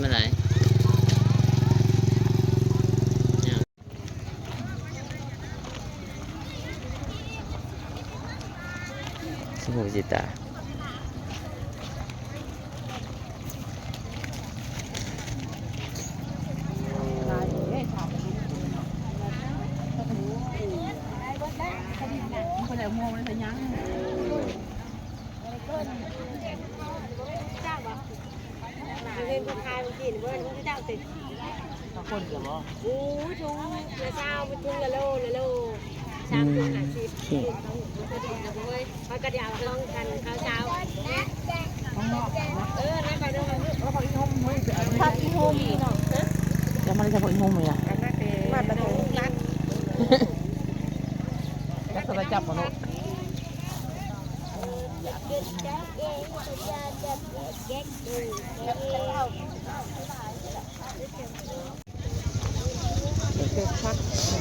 ມາໄດ້ ສະຫູຊິຕາ. ເພິ່ນເຮັດບຸນທານກິນເບິ່ງເຈົ້າຕິ ເຂົາຄົນລະບໍ່? ໂອ້ຍ ທຸງລະຊາວ ທຸງລະໂລ ລະໂລ ສາມ ອືມ ທຸງຫ້າສິບ ໂອເຄ ເຂົາກໍໄດ້ເອົາຂອງກັນເຂົາເຈົ້າ ເອີ ນັ້ນກໍເດີ ເອົາຜັກອີ່ຫົ່ມ ເອົາໄປເອົາຜັກອີ່ຫົ່ມເນາະ ເອົາມາເລີຍ ຜັກອີ່ຫົ່ມນີ້ນະ ມາແຕ່ ມາແຕ່ ຈັບມາໂລດ.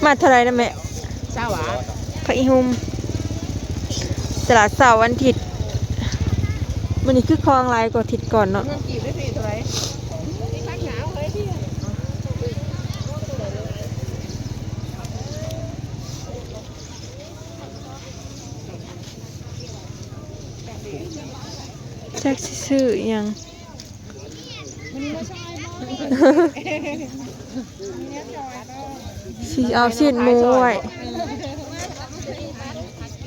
ມາເທົ່າໃດນະແມ່? ຊາວບາດ ຜັກອີ່ຫຸ່ມ ຕະຫຼາດເສົາວັນທິດ ມື້ນີ້ຄືຂອງຫຼາຍກວ່າທິດກ່ອນເນາະ. ເງິນກີບໄດ້ເທົ່າໃດ? ຈັກຊິຊື້ອີ່ຫຍັງ ຊິເອົາຊີ້ນໝູໄວ້.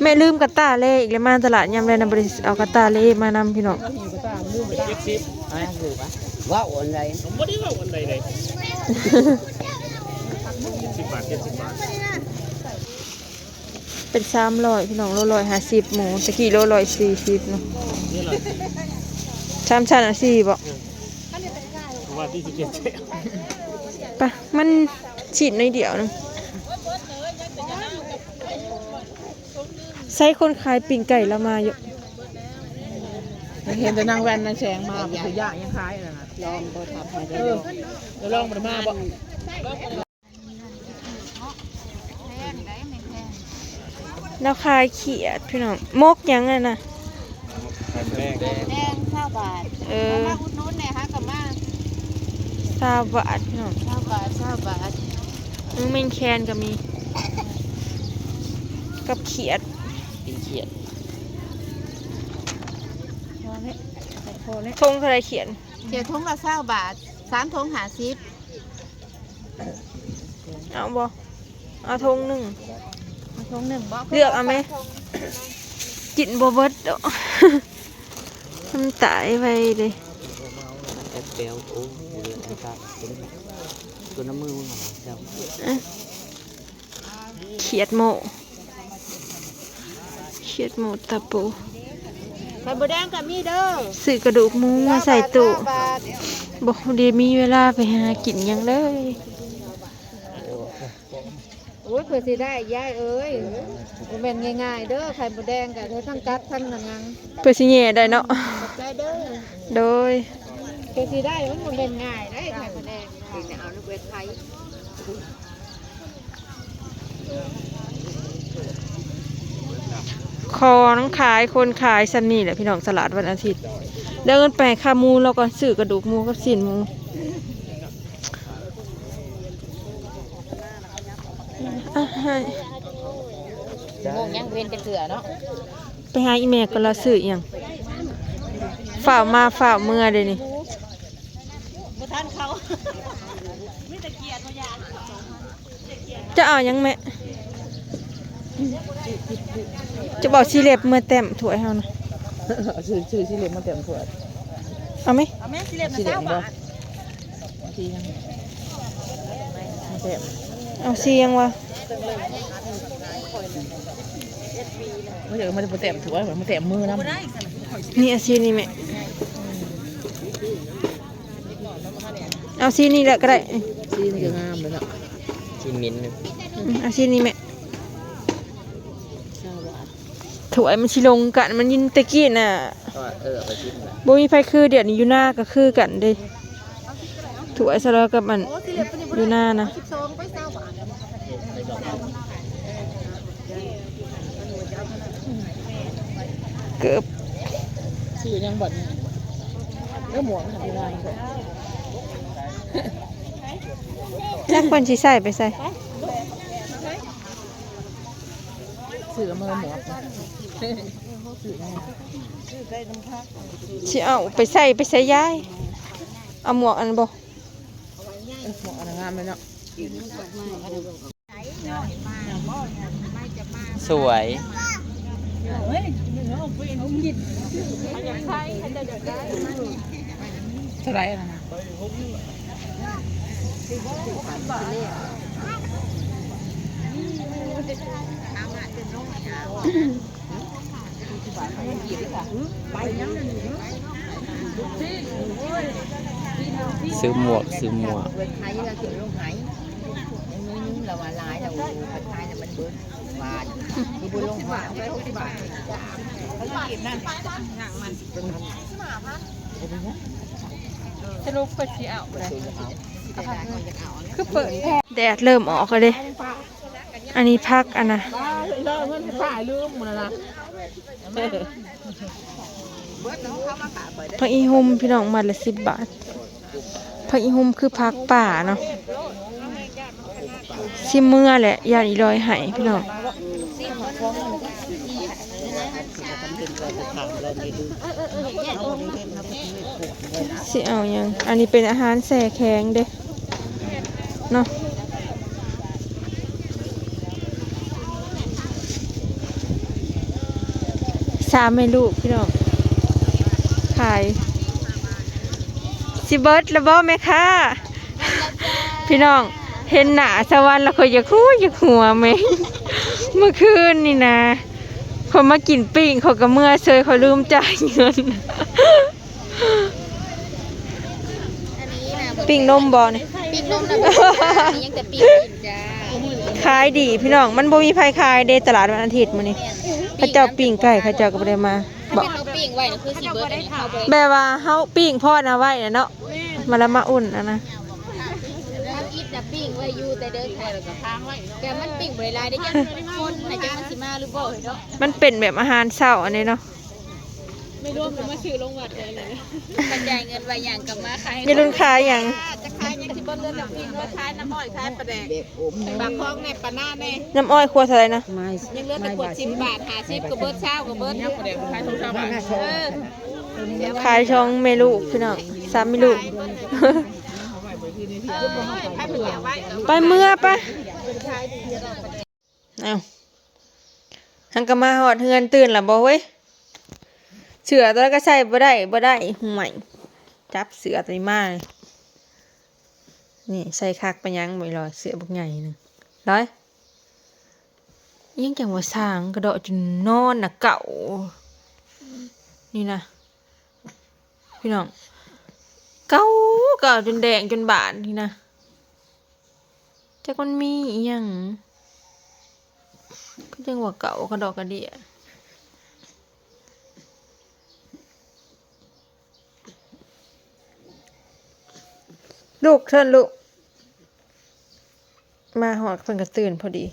ແມ່ລືມກະຕ່າເລອີກແລ້ວ ມາຕະຫຼາດຍາມໃດນະ ບໍ່ໄດ້ເອົາກະຕ່າເລມານຳພີ່ນ້ອງ. ເຈັດສິບ ເວົ້າອັນໃດ? ບໍ່ໄດ້ເວົ້າອັນໃດເລີຍ. ເຈັດສິບບາດ ເຈັດສິບບາດ. ເປັນສາມຮ້ອຍພີ່ນ້ອງ ໂລຮ້ອຍຫ້າສິບໝູ ຕະກີ້ໂລຮ້ອຍສີ່ສິບເນາະ. ສາມຊັ້ນເອົາສີ່ບໍ? ເພາະວ່າທີ່ຊິເກັບແຊະ ປະ ມັນຊິ້ນໜ້ອຍດຽວໜຶ່ງ. ໃສຄົນຂາຍປີ້ງໄກ່ລາວມາຢູ່? ເຫັນແຕ່ນາງແວ່ນນາງແສງມາ ບໍ່ຄືຢາກຍັງຂາຍນັ້ນນະ. ລອງບໍ່ທັບໃຫ້ເດີ ເອີ ລອງບໍ່ໄດ້ມາບໍ? ລາວຂາຍຂຽດພີ່ນ້ອງ. ໝົກຫຍັງຫັ້ນນະ? ແດງຊາວບາດ. ເອີ ມາອຸດໜູນແດ່ ຫາກໍມາ. ຊາວບາດພີ່ນ້ອງ ຊາວບາດ ຊາວບາດ. ອືມ ແມງແຄນກໍມີ ກັບຂຽດ ກິນຂຽດ. ພໍແລ້ວ ພໍແລ້ວ. ຖົງເທົ່າໃດຂຽດ? ຂຽດຖົງລະຊາວບາດ ສາມຖົງຫ້າສິບ. ເອົາບໍ່? ເອົາຖົງໜຶ່ງ. ເອົາຖົງໜຶ່ງບໍ່? ເລືອກເອົາແມ. ກິນບໍ່ເບິດດອກ ມັນຕາຍໄວເດ້. ແອບແປວ ໂອ້ ຕົວນ້ຳມືມຶງເອົາແຊວ. ຂຽດໝູ ຂຽດໝູຕາປູ. ໄຂ່ມົດແດງກໍມີເດີ. ຊື້ກະດູກໝູມາໃສ່ຕູ້. ບໍ່ໄດ້ມີເວລາໄປຫາກິນຫຍັງເລີຍ. ໂອ້ຍ ເພື່ອຊິໄດ້ ຍາຍເອີຍ ບໍ່ແມ່ນງ່າຍໆເດີ. ໄຂ່ມົດແດງກໍໄດ້ທັງກັດທັງຫຍັງ ເພື່ອຊິແຍ່ໄດ້ເນາະ. ຂອບໃຈເດີ. ໂດຍ. ເພື່ອຊິໄດ້ມັນບໍ່ແມ່ນງ່າຍເດ້ ໄຂ່ມົດແດງ. ຂໍນຳຂາຍຄົນຂາຍຊ່ຳນີ້ແຫຼະພີ່ນ້ອງ ຕະຫຼາດວັນອາທິດ. ເດີນໄປຫາຂ້າໝູລາວກ່ອນ ຊື້ກະດູກໝູກັບຊີ້ນໝູ. ອ່ະ ໃຫ້ ໂມງຍັງເຫັນແຕ່ເທື່ອເນາະ. ໄປຫາອີ່ແມ່ກ່ອນ ລາວຊື້ອີ່ຫຍັງ ຟ້າວມາຟ້າວເມືອເດນີ້. ບໍ່ທັນເຂົ້າ ມີແຕ່ກຽດບໍ່ຢາກ. ຈະເອົາຫຍັງແມ່? ຈະເອົາສີເລັບເມືອແຕ້ມຖ້ວຍເຮົານະ. ເອົາ ຊື້ ຊື້ສີເລັບມາແຕ້ມຖ້ວຍ. ເອົາໄໝ? ເອົາແມ່ ສີເລັບນະ ຊາວບາດ. ເອົາສີຫຍັງ? ມາແຕ້ມ. ເອົາສີຫຍັງວະ? ມາເດີ ມາເດີ ມາແຕ້ມຖ້ວຍ ມາແຕ້ມມືນຳ. ນີ້ ເອົາສີນີ້ແມ່. ເອົາສີນີ້ແຫຼະກໍໄດ້. ສີນີ້ກໍງາມເລີຍເນາະ. ສີໝິ້ນ. ອືມ ເອົາສີນີ້ແມ່. ຖ້ວຍມັນຊິລົງກັນ ມັນຍິນແຕ່ກີ້ນະ. ເອີ ເອົາໄປຊິມນະ. ບໍ່ມີໃຜຄື ດຽວນີ້ຢູ່ນາກໍຄືກັນເດ້. ຖ້ວຍຊະລະກັບອັນ ໂອ້ ສີເລັບຕົວນີ້ບໍ່ໄດ້ ຢູ່ນານະ. ສິບສອງໄປ ຊາວບາດ. ເກີບ ຊື້ຫຍັງບັດນີ້? ເອີ ໝວກຫັ້ນ ທີ່ລາຍ. ຈັກເພິ່ນຊິໃສ່ໄປໃສ? ຊື້ມາໝວກ ຊິເອົາໄປໃສ່ ໄປໃສ່ຍາຍ? ເອົາໝວກອັນນັ້ນບໍ່? ເອີ ໝວກອັນນັ້ນງາມເລີຍເນາະ. ສວຍ ເທົ່າໃດຫັ້ນນະ? ຊື້ໝວກ ຊື້ໝວກ. ສະຫຼຸບເພິ່ນຊິເອົາບໍ່ໄດ້? ຄືເປີດແທ້ ແດດເລີ່ມອອກແລ້ວເດ້. ອັນນີ້ຜັກອັນນະ ຜັກອີ່ຮຸ່ມພີ່ນ້ອງ ມັດລະສິບບາດ. ຜັກອີ່ຮຸ່ມຄືຜັກປ່າເນາະ. ຊິເມືອແຫຼະ ຢ້ານອີ່ລອຍໃຫ້ພີ່ນ້ອງ. ຊິເອົາຫຍັງ? ອັນນີ້ເປັນອາຫານແຊ່ແຂງເດ້ເນາະ. ສາມແມ່ລູກພີ່ນ້ອງຂາຍ. ຊິເບິດແລ້ວບໍ່ແມ່ຄ້າ? ພີ່ນ້ອງ ເຫັນໜ້າສະຫວັນແລ້ວຂ້ອຍຢາກຫົວ ຢາກຫົວແມ່. ເມື່ອຄືນນີ້ນະ ຂ້ອຍມາກິນປີ້ງ ຂ້ອຍກໍເມືອເຊີຍ ຂ້ອຍລືມຈ່າຍເງິນ. ປີ້ງນົມບໍ່ນີ້? ປີ້ງນົມນະ ຍັງແຕ່ປີ້ງ ຂາຍດີພີ່ນ້ອງ ມັນບໍ່ມີໃຜຂາຍເດ້ ຕະຫຼາດວັນອາທິດມື້ນີ້. ເຂົາເຈົ້າປີ້ງໄກ່ ເຂົາເຈົ້າກໍບໍ່ໄດ້ມາ. ບໍ່ ປີ້ງໄວ້ນະ ຄືຊິເບິດອັນນີ້ ເຮົາບໍ່ໄດ້ ແບບວ່າເຮົາປີ້ງພອນເອົາໄວ້ນະເນາະ ມາລະມາອຸ່ນອັນນະ. ທຳອິດນະປີ້ງໄວ້ຢູ່ແຕ່ເດີນໄທ ແຕ່ມັນປີ້ງບໍ່ໄດ້ຫຼາຍເດ້ ຢ້ານຄົນນະ ຈັກມັນຊິມາຫຼືບໍ່ເນາະ. ມັນເປັນແບບອາຫານເຊົ້າອັນນີ້ເນາະ. ແມ່ລຸນກໍມາຊື້ລົງວັດເລີຍ ກະຈ່າຍເງິນໄວ້ຫຍັງກໍມາຂາຍ. ແມ່ລຸນຂາຍຫຍັງ? ຈະຂາຍຫຍັງ ຊິບໍ່ເຫຼືອແຕ່ປີ້ງ ເຫຼືອຂາຍນ້ຳອ້ອຍ ຂາຍປາແດກ ປາຄອງແດ່ ປານາແດ່. ນ້ຳອ້ອຍຂວດເທົ່າໃດນະ? ຍັງເຫຼືອແຕ່ຂວດສິບບາດ ຫ້າສິບກໍເບິດ ຊາວກໍເບິດ. ເອີ ຂາຍຊ່ອງແມ່ລູກພີ່ນ້ອງ ສາມແມ່ລູກ. ເອີ ໄປເມືອໄປ. ເອົ້າ ຫັ້ນກໍມາຮອດເຮືອນ ຕື່ນລະບໍ່ເວີຍ? ເສື້ອຕົວນັ້ນກໍໃສ່ບໍ່ໄດ້ ບໍ່ໄດ້ ຫ່ວຍ ຈັບເສື້ອຕົວນີ້ມາ. ນີ້ໃສ່ຄັກປານຫຍັງບໍ່ລອຍ ເສື້ອບັກໃຫຍ່ໜຶ່ງລອຍ. ອີ່ຫຍັງຈັ່ງວ່າສ້າງກະເດາະຈົນນອນນະເກົ່າ ນີ້ນະ ພີ່ນ້ອງ ເກົ່າ ເກົ່າຈົນແດງຈົນບາດນີ້ນະ. ຈັກມັນມີອີ່ຫຍັງ ຄືຈັ່ງວ່າເກົ່າກະດອກກະເດຍ. ລຸກເທີນ ລຸກ ມາຮອດເພິ່ນກະຕື່ນພໍດີ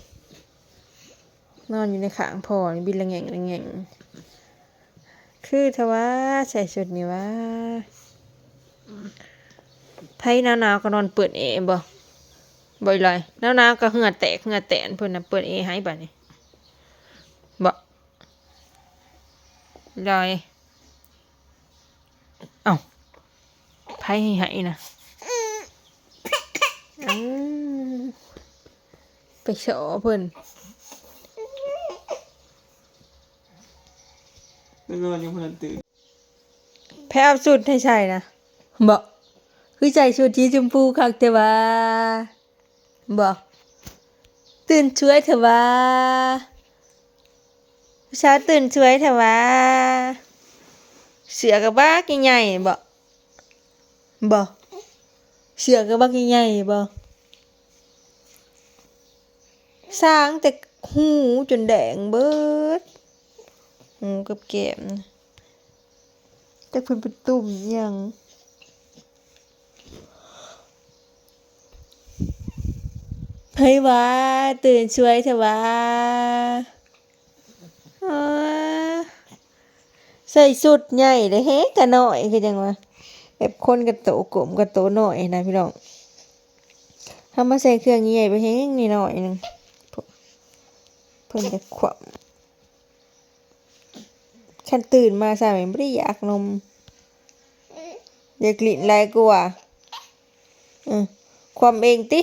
ນອນຢູ່ໃນຂ້າງພໍ່ນີ້ ບິນລະແງ່ງລະແງ່ງ. ຄືແທ້ວ່າ ໃສ່ຊຸດນີ້ວ່າ. ໃຜໜາວໆກໍນອນເປີດແອບໍ່? ບໍ່ອີ່ຫຼອຍ ໜາວໆກໍເຫື່ອແຕກເຫື່ອແຕນ ເພິ່ນນະເປີດແອໃຫ້ບາດນີ້ ບໍ່ອີ່ຫຼອຍ. ເອົ້າ ໃຜໃຫ້ໃຫ້ນະ? ເອົ້າ ໄປສໍ່ເພິ່ນ ໄປນອນຢູ່ພຸ້ນ ຕື່ນ. ໃຜເອົາຊຸດໃຫ້ໃສ່ນະ? ບໍ່ ຄືໃສ່ຊຸດສີຊົມພູຄັກແທ້ຫວາ? ບໍ່ ຕື່ນສວຍແທ້ຫວາ? ຜູ້ສາວຕື່ນສວຍແທ້ຫວາ? ເສື້ອກະບັກໃຫຍ່ໆ ບໍ່ ບໍ່ ເສື້ອກະບັກໃຫຍ່ໆ ບໍ່? ສ້າງແຕ່ຫູຈົນແດງເບິດ ຫູກັບແກ້ມ ຈັກເພິ່ນເປັນຕຸ່ມອີ່ຫຍັງ. ໃຜຫວາ ຕື່ນສວຍແທ້ຫວາ? ເອີ ໃສ່ຊຸດໃຫຍ່ແລ້ວແຮງກະນ້ອຍ ຄືຈັ່ງວ່າ ແບບຄົນກະໂຕກົມກະໂຕນ້ອຍຫັ້ນນະພີ່ນ້ອງ. ເຮົາມາໃສ່ເຄື່ອງໃຫຍ່ໆໄປແຮງໜ້ອຍໜຶ່ງ ເພິ່ນຈະຂວ້ຳ. ຄັນຕື່ນມາຊ້ຳນີ້ບໍ່ໄດ້ຢາກນົມ ຢາກຫຼິ້ນຫຼາຍກວ່າ. ເອີ ຂວ້ຳເອງຕິ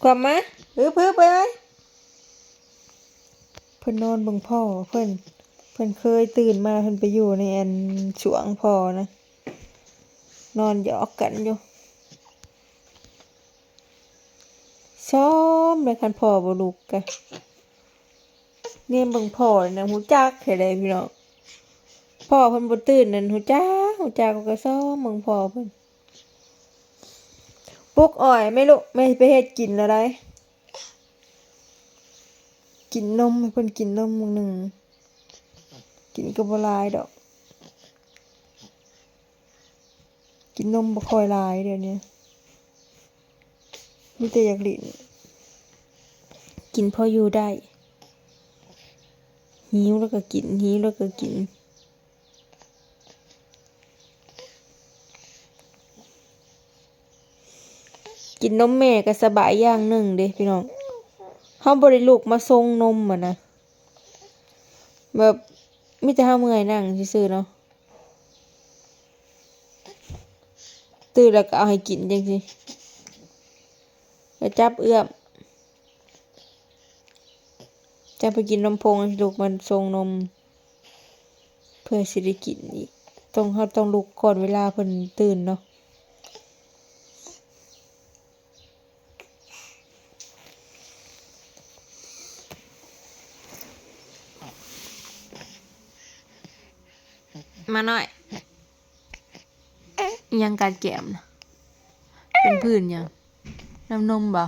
ຂວ້ຳມາ ຮຶບໆ ໄປໄວ. ເພິ່ນນອນເບິ່ງພໍ່ເພິ່ນ ເພິ່ນເຄີຍຕື່ນມາ ເພິ່ນໄປຢູ່ໃນອັນສວງພໍ່ນະ ນອນຫຍອກກັນຢູ່. ຊອມແລ້ວ ຄັນພໍ່ບໍ່ລຸກກະ ແນມເບິ່ງພໍ່ນີ້ນະ ຮູ້ຈັກແທ້ເດ້ພີ່ນ້ອງ. ພໍ່ເພິ່ນບໍ່ຕື່ນນັ້ນ ຮູ້ຈັກ ຮູ້ຈັກ ກະຊອມເບິ່ງພໍ່ເພິ່ນ. ປຸກອ້ອຍແມ່ລູກ ແມ່ຊິໄປເຮັດກິນແລ້ວໃດ໋. ກິນນົມ ໃຫ້ເພິ່ນກິນນົມມື້ໜຶ່ງ ກິນກະບໍ່ຫຼາຍດອກ. ກິນນົມບໍ່ຄ່ອຍຫຼາຍດຽວນີ້ ມີແຕ່ຢາກຫຼິ້ນ ກິນພໍຢູ່ໄດ້ ຫິວແລ້ວກະກິນ ຫິວແລ້ວກະກິນ. ກິນນົມແມ່ກະສະບາຍຢ່າງໜຶ່ງເດ້ພີ່ນ້ອງ ເຮົາບໍ່ໄດ້ລຸກມາຊົງນົມຫັ້ນນະ ແບບ ມີແຕ່ເຮົາເມື່ອຍນັ່ງຊື່ໆເນາະ. ຕື່ນແລ້ວກະເອົາໃຫ້ກິນຈັ່ງຊີ້ ແລ້ວຈັບເອື້ອມ ຈັບໄປກິນນົມຜົງ ແລ້ວຊິລຸກມາຊົງນົມ ເພື່ອຊິໄດ້ກິນອີກ. ຕ້ອງ ເຮົາຕ້ອງລຸກກ່ອນເວລາເພິ່ນຕື່ນເນາະ. ມານ້ອຍ ອີ່ຫຍັງກັດແກ້ມນະ? ເປັນຜື່ນຫຍັງ? ນ້ຳນົມບໍ່?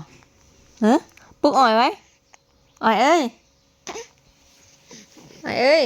ຮະ? ປຸກອ້ອຍໄວ້ ອ້ອຍເອີຍ ອ້ອຍເອີຍ.